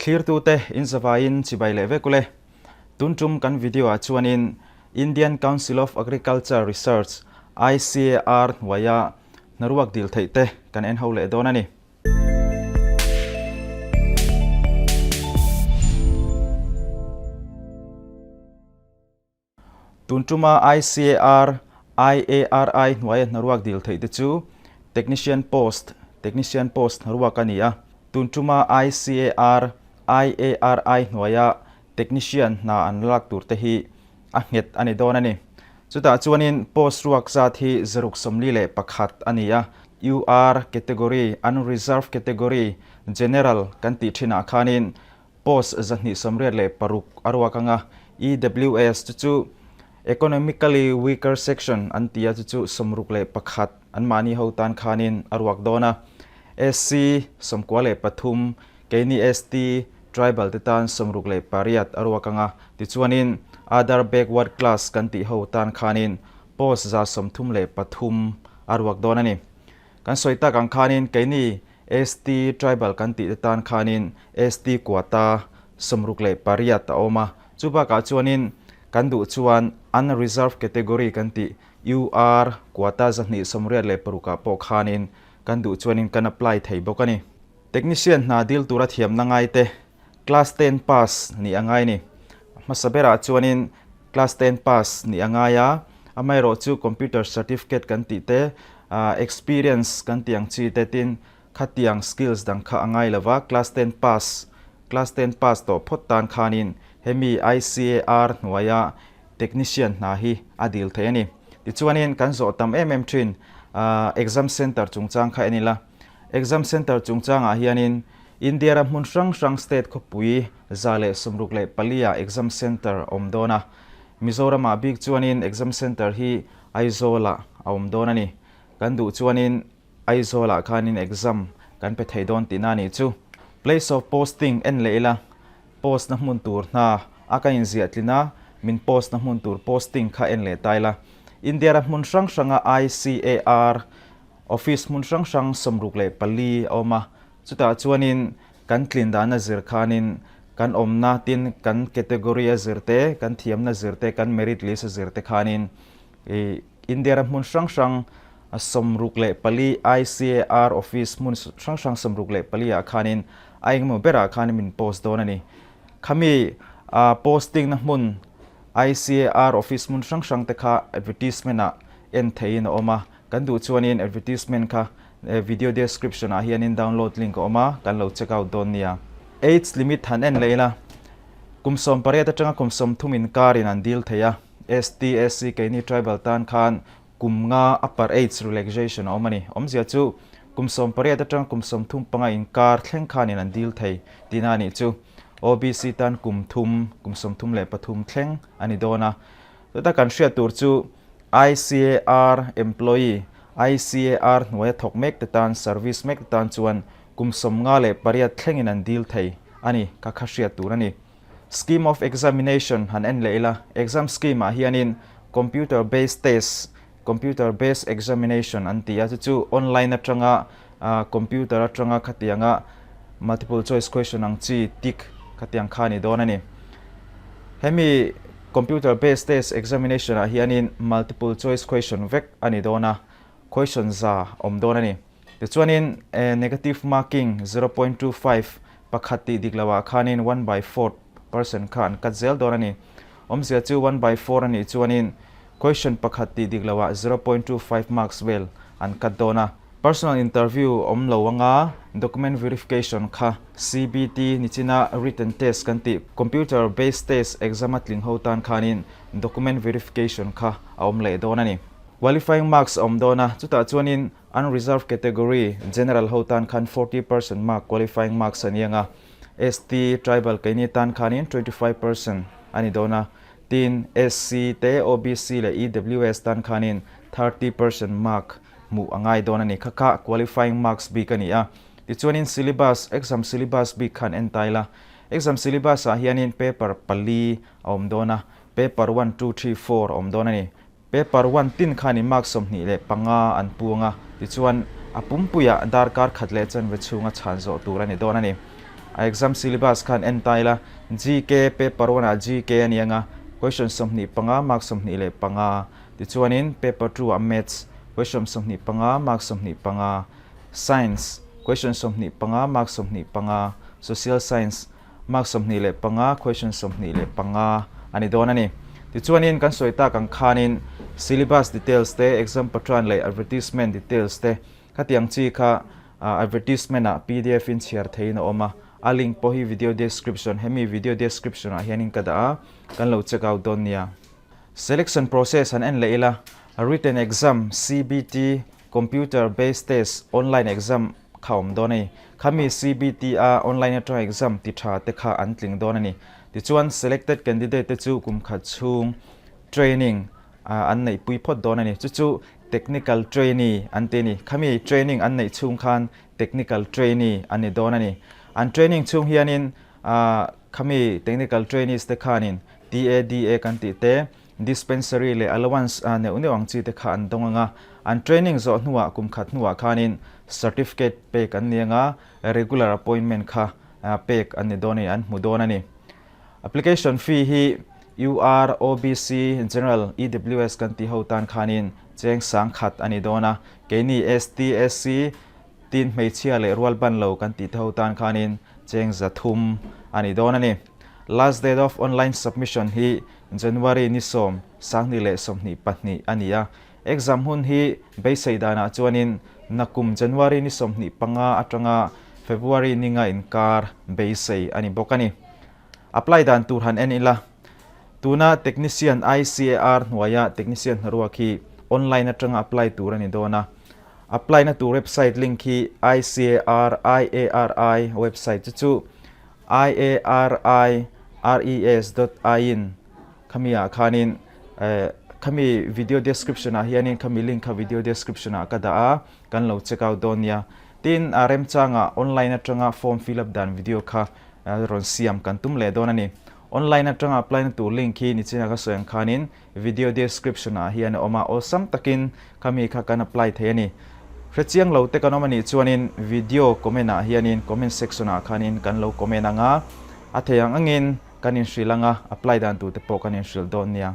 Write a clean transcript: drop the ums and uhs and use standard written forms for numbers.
Thlirtute in zavaiin chibai leh vek ule. Tun tum kan video ah chuanin Indian Council of Agriculture Research, ICAR, hnuaia hnaruak dil theih te kan en ho leh dawn a ni. Tun tuma ICAR, IARI hnuaia hnaruak dil theih te chu Technician Post, Technician Post hnaruak a ni a. Tun tuma ICAR, IARI hnuaia Technician hna an lak tur te hi a nghet a ni dawn a ni. Chutah chuanin post ruak zat hi 641 a ni a, UR category, Unreserved category, General kan tih thinah khanin Post 286 a ruak anga EWS chu chu Economically Weaker Section an ti a, chu chu 61 anmahni ho tan khanin a ruak dawn a. SC 93, keini ST, Tribal te tan 68 a ruak anga, tichuanin Other Backward Class kan tih ho tan khanin Post 133 a ruak dawn a ni. Kan sawi tak ang khanin keini ST Tribal kan tih te tan khanin ST quota 68 a awm a, chu bakah chuanin kan duh chuan Unreserved Category kan tih UR quota 286 ah pawh khanin kan duh chuanin kan apply thei bawk a ni. Technician hna dil tura thiamna ngai te Class ten pass nih a ngai a ni. Hmasa berah chuanin class ten pass nih a ngai a, amaherawh chu computer certificate kan tih te, experience kan tih ang chi te tin khatiang skills dang kha a ngai lo va, class ten pass, class ten pass tawh phawt tan khanin hemi ICAR hnuaia technician hna hi a dil thei a ni. Tichuanin kan zawh tam em em thin exam center chungchang kha en ila, exam center chungchangah hianin India ram hmun hrang hrang state khawpui 164 ah exam center a awm dawn a, Mizoramah bik chuanin exam center hi Aizawlah a awm dawn a ni. Kan duh chuanin Aizawlah khanin exam kan pe thei dawn tihna a nih chu. Place of posting en leh ila, post na hmun tur hna a ka inziah tlin a, min post na hmun tur posting kha en leh ta ila. India ram hmun hrang hranga ICAR Office hmun hrang hrang 64 a awm a, chutah chuanin kan tlin dana zir khanin kan awmna tin kan category a zir te, kan thiamna zir te, kan merit list a zir te khanin ih India ram hmun hrang hrang 64 ICAR office hmun hrang hrang 64 ah khanin a engemaw berah khanin min post dawn a ni. Khami posting na hmun ICAR office hmun hrang hrang te kha advertisement ah en theihin a awm a. Kan duh chuanin advertisement kha video description ah hianin download link a awm a, kan lo check out dawn nia. Age limit han en leh ila, kum 18 atanga kum 30 inkar in an deal thei a, ST, SC keini tribal tan khan kum nga upper age relaxation a awm a ni. Awmzia chu kum 18 atanga kum 35 inkar thleng khanin an deal thei tihna a nih chu. OBC tan kum thum, kum 33 thleng a ni dawn a. Chuta kan hriat tur chu ICAR employee, ICAR hnuaia thawk mek te tan, service mek te tan chuan kum 58 thlengin an dil thei a ni, ka kha hriat tur a ni. Scheme of examination han en leh ila, exam scheme ah hianin computer based test, computer based examination an ti a, chu chu online atanga computer atanga khatianga multiple choice question ang chi tick khatiang kha a ni dawn a ni. Hemi computer based test examination ah hianin multiple choice question vek a ni dawn a, question za awm dawn a ni. Tichuanin negative marking 0.25 pakhat tih dik loh ah khanin one by fourth percent kha an cut zel dawn a ni. Awmzia chu one by four a nih chuanin question pakhat tih dik loh ah 0.25 marks vel an cut dawn a. Personal interview awm lo anga document verification kha CBT nichina written test kan tih computer based test exam a tling ho tan khanin document verification kha a awm leh dawn a ni. Qualifying marks a awm dawn a, chutah chuanin unreserved category general ho tan khan 40% mark qualifying marks a ni anga ST, tribal keini tan khanin 25% a ni dawn a, tin SC te OBC leh EWS tan khanin 30% mark hmuh a ngai dawn a ni. Kha kha qualifying marks bik a ni a. Tichuanin syllabus, exam syllabus bik khan en ta ila. Exam syllabus ah hianin paper pali a awm dawn a, paper one, two, three, four a awm dawn a ni. Paper one tin khanin mark 25 an pu ang a, tichuan a pumpuiah darkar khat leh chanve chhunga chhan zawh tur a ni dawn a ni. A exam syllabus khan en ta ila, GK paper one ah GK a ni ang a, question 25 mark 25, tichuanin paper 2 ah maths question 25 mark 25, science question 25 mark 25, social science mark 25 question 25 a ni dawn a ni. Tichuanin kan sawi tak ang khanin syllabus details te, exam pattern leh advertisement details te Khatiang chi kha advertisement ah pdf in chhiar theiin a awm a, a link pawh hi video description hemi video description ah hianin ka dah a, kan lo check out dawn nia. Selection process han en leh ila, written exam, CBT, computer based test, online exam kha awm dawn a ni. Khami CBT a online atanga exam ti tha te kha an tling dawn a ni. Tichuan selected candidate te chu kum khat chhung training an neih pui phawt dawn a ni. Chu chu Technical trainee an ti a ni. Khami training an neih chhung khan technical trainee an ni dawn a ni. An training chhung hianin khami technical trainees te khanin TADA kan tih te, dispensary leh allowance neuh neuh ang chi te kha an dawng ang a. An training zawh hnuah kum khat hnuah khanin certificate pek an ni ang a, regular appointment kha pek an ni dawn a ni, an hmu dawn a ni. Application fee hi UR, OBC, General, EWS kan tih ho tan khanin cheng 10,000 a ni dawn a, keini ST, SC, tin hmeichhia leh rual ban lo kan tih te ho tan khanin cheng 300 a ni dawn a ni. Last date of online submission hi January ni 10, 2022 a ni a, exam hun hi beisei danah chuanin nakum January ni 25 atanga February ni nga inkar beisei a ni bawk a ni. Apply dan tur han en ila, tuna Technician ICAR hnuaia Technician hnaruak hi online atanga apply tur a ni dawn a. Apply na tur website link hi ICAR IARI website chu chu iarires dot in khami ah khanin khami video description ah hianin khami link kha video description ah ka dah a kan lo check out dawn nia. Tin a remchangah online atanga form fill up dan video kha rawn siam kan tum leh dawn a ni. Online atanga apply na tur link hi nichina ka sawi ang khanin video description ah hian a awm a, awlsam takin khami kha kan apply thei a ni. Hrechiang lo te kan awm a nih chuanin video comment ah hianin comment section ah khanin kan lo comment ang a, a thei ang angin kan inhrilh ang a, apply dan tur te pawh kan inhrilh dawn nia.